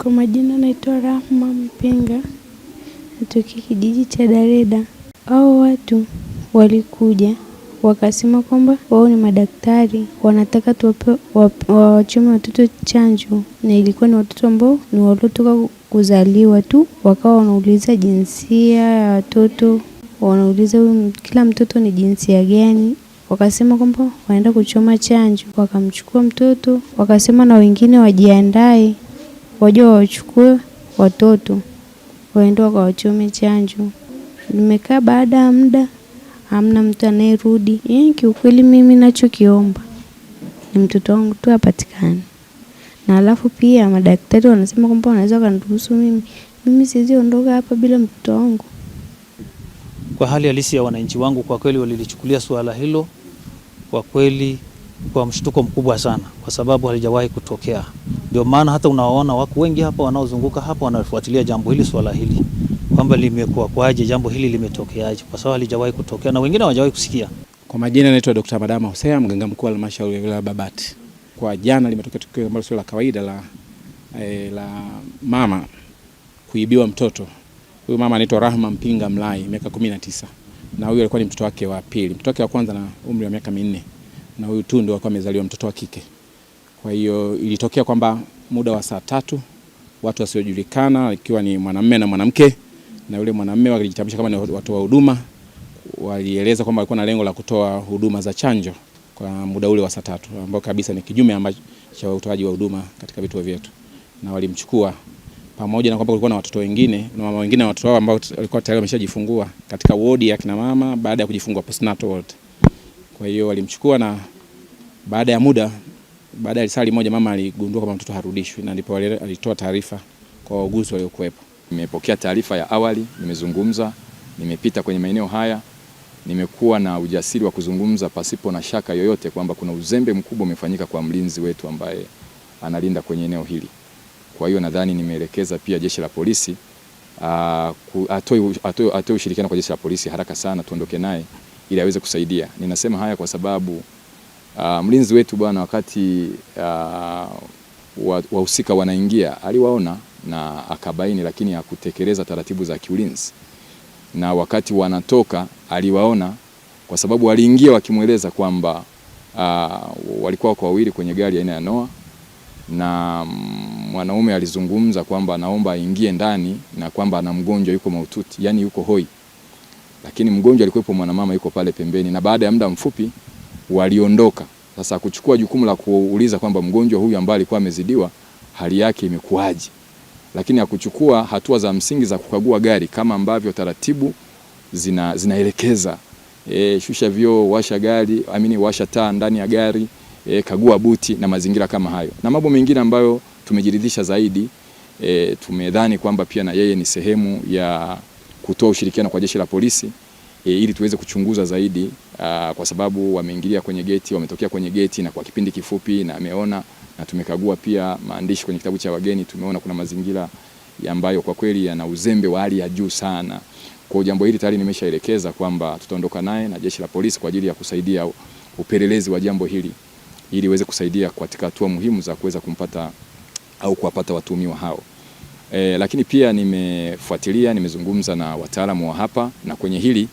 Kwa majina naitwa Rahma Mpinga, natokea kijiji cha Dareda. Hao watu walikuja wakasema kwamba wao ni madaktari, wanataka tuwape wawachome watoto chanjo, na ilikuwa ni watoto ambao ni waliotoka kuzaliwa tu. Wakawa wanauliza jinsia ya watoto, wanauliza kila mtoto ni jinsia gani. Wakasema kwamba wanaenda kuchoma chanjo, wakamchukua mtoto, wakasema na wengine wajiandae waje wawachukue watoto waende wakawachome chanjo. Nimekaa baada ya muda hamna mtu anayerudi. Yaani kiukweli mimi nachokiomba ni mtoto wangu tu apatikane. Na alafu pia madaktari wanasema kwamba wanaweza wakaniruhusu mimi. Mimi siwezi ondoka hapa bila mtoto wangu. Kwa hali halisi ya wananchi wangu, kwa kweli walilichukulia suala hilo kwa kweli kwa mshtuko mkubwa sana, kwa sababu halijawahi kutokea. Ndio maana hata unawaona wako wengi hapa wanaozunguka hapa wanafuatilia jambo hili, swala hili kwamba limekuwa kwaje, jambo hili limetokeaje, kwa sababu halijawahi kutokea na wengine hawajawahi kusikia. Kwa majina naitwa Dr. Madama Hosea, mganga mkuu wa halmashauri ya wilaya Babati. Kwa jana limetokea tukio ambalo sio la kawaida la mama kuibiwa mtoto. Huyu mama anaitwa Rahma Mpinga Mlai, miaka 19. Na huyu alikuwa ni mtoto wake wa pili. Mtoto wake wa kwanza na umri wa miaka 4. Na huyu tu ndio alikuwa amezaliwa mtoto wa kike. Kwa hiyo ilitokea kwamba muda wa saa 3 watu wasiojulikana, ikiwa ni mwanamume na mwanamke, na yule mwanamume walijitambulisha kama ni watu wa huduma, walieleza kwamba walikuwa na lengo la kutoa huduma za chanjo kwa muda ule wa saa 3, ambao kabisa ni kinyume ambacho cha utoaji wa huduma katika vituo vyetu. Na walimchukua pamoja na kwamba kulikuwa na watoto wengine na mama wengine na watoto wao ambao walikuwa tayari wameshajifungua katika wodi ya kina mama baada ya kujifungua postnatal ward. Kwa hiyo walimchukua, na baada ya muda, baada ya saa moja, mama aligundua kwamba mtoto harudishwi, na ndipo alitoa taarifa kwa wauguzi waliokuwepo. Nimepokea taarifa ya awali, nimezungumza, nimepita kwenye maeneo haya, nimekuwa na ujasiri wa kuzungumza pasipo na shaka yoyote kwamba kuna uzembe mkubwa umefanyika kwa mlinzi wetu ambaye analinda kwenye eneo hili. Kwa hiyo nadhani nimeelekeza pia jeshi la polisi atoe ushirikiano kwa jeshi la polisi haraka sana, tuondoke naye ili aweze kusaidia. Ninasema haya kwa sababu mlinzi wetu bwana, wakati wahusika wanaingia aliwaona na akabaini, lakini hakutekeleza taratibu za kiulinzi. Na wakati wanatoka aliwaona, kwa sababu waliingia wakimweleza kwamba walikuwa kwa wawili kwenye gari aina ya Noah, na mwanaume alizungumza kwamba anaomba aingie ndani na kwamba ana mgonjwa yuko mahututi, yani yuko hoi. Lakini mgonjwa alikuwepo mwanamama yuko pale pembeni, na baada ya muda mfupi waliondoka. Sasa kuchukua jukumu la kuuliza kwamba mgonjwa huyu ambaye alikuwa amezidiwa hali yake imekuwaje, lakini hakuchukua hatua za msingi za kukagua gari kama ambavyo taratibu zinaelekeza. Shusha vioo, washa gari, amini washa taa ndani ya gari, kagua buti na mazingira kama hayo. Na mambo mengine ambayo tumejiridhisha zaidi, tumedhani kwamba pia na yeye ni sehemu ya kutoa ushirikiano kwa jeshi la polisi, ili tuweze kuchunguza zaidi, kwa sababu wameingilia kwenye geti, wametokea kwenye geti na kwa kipindi kifupi na ameona, na tumekagua pia maandishi kwenye kitabu cha wageni, tumeona kuna mazingira ambayo kwa kweli yana uzembe wa hali ya juu sana. Kwa jambo hili tayari nimeshaelekeza kwamba tutaondoka naye na jeshi la polisi kwa ajili ya kusaidia upelelezi wa jambo hili ili iweze kusaidia katika hatua muhimu za kuweza kumpata au kuwapata watuhumiwa hao. Lakini pia nimefuatilia, nimezungumza na wataalamu wa hapa, na kwenye hili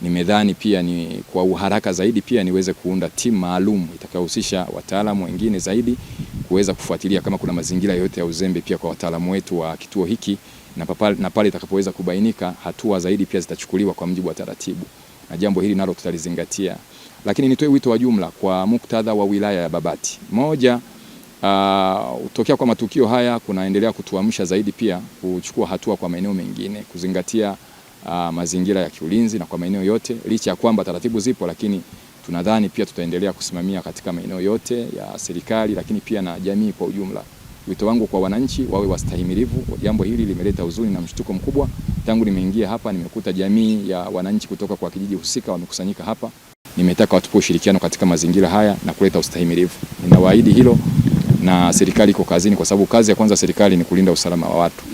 nimedhani pia ni kwa uharaka zaidi pia niweze kuunda timu maalum itakayohusisha wataalamu wengine zaidi kuweza kufuatilia kama kuna mazingira yote ya uzembe pia kwa wataalamu wetu wa kituo hiki, na pale itakapoweza kubainika hatua zaidi pia zitachukuliwa kwa mujibu wa taratibu, na jambo hili nalo tutalizingatia. Lakini nitoe wito wa jumla kwa muktadha wa wilaya ya Babati. Moja, kutokea kwa matukio haya kunaendelea kutuamsha zaidi pia kuchukua hatua kwa maeneo mengine, kuzingatia mazingira ya kiulinzi na kwa maeneo yote, licha ya kwamba taratibu zipo, lakini tunadhani pia tutaendelea kusimamia katika maeneo yote ya serikali, lakini pia na jamii kwa ujumla. Wito wangu kwa wananchi wawe wastahimilivu. Jambo hili limeleta huzuni na mshtuko mkubwa. Tangu nimeingia hapa nimekuta jamii ya wananchi kutoka kwa kijiji husika wamekusanyika hapa. Nimetaka watupe ushirikiano katika mazingira haya na kuleta ustahimilivu. Ninawaahidi hilo, na serikali iko kazini, kwa sababu kazi ya kwanza serikali ni kulinda usalama wa watu.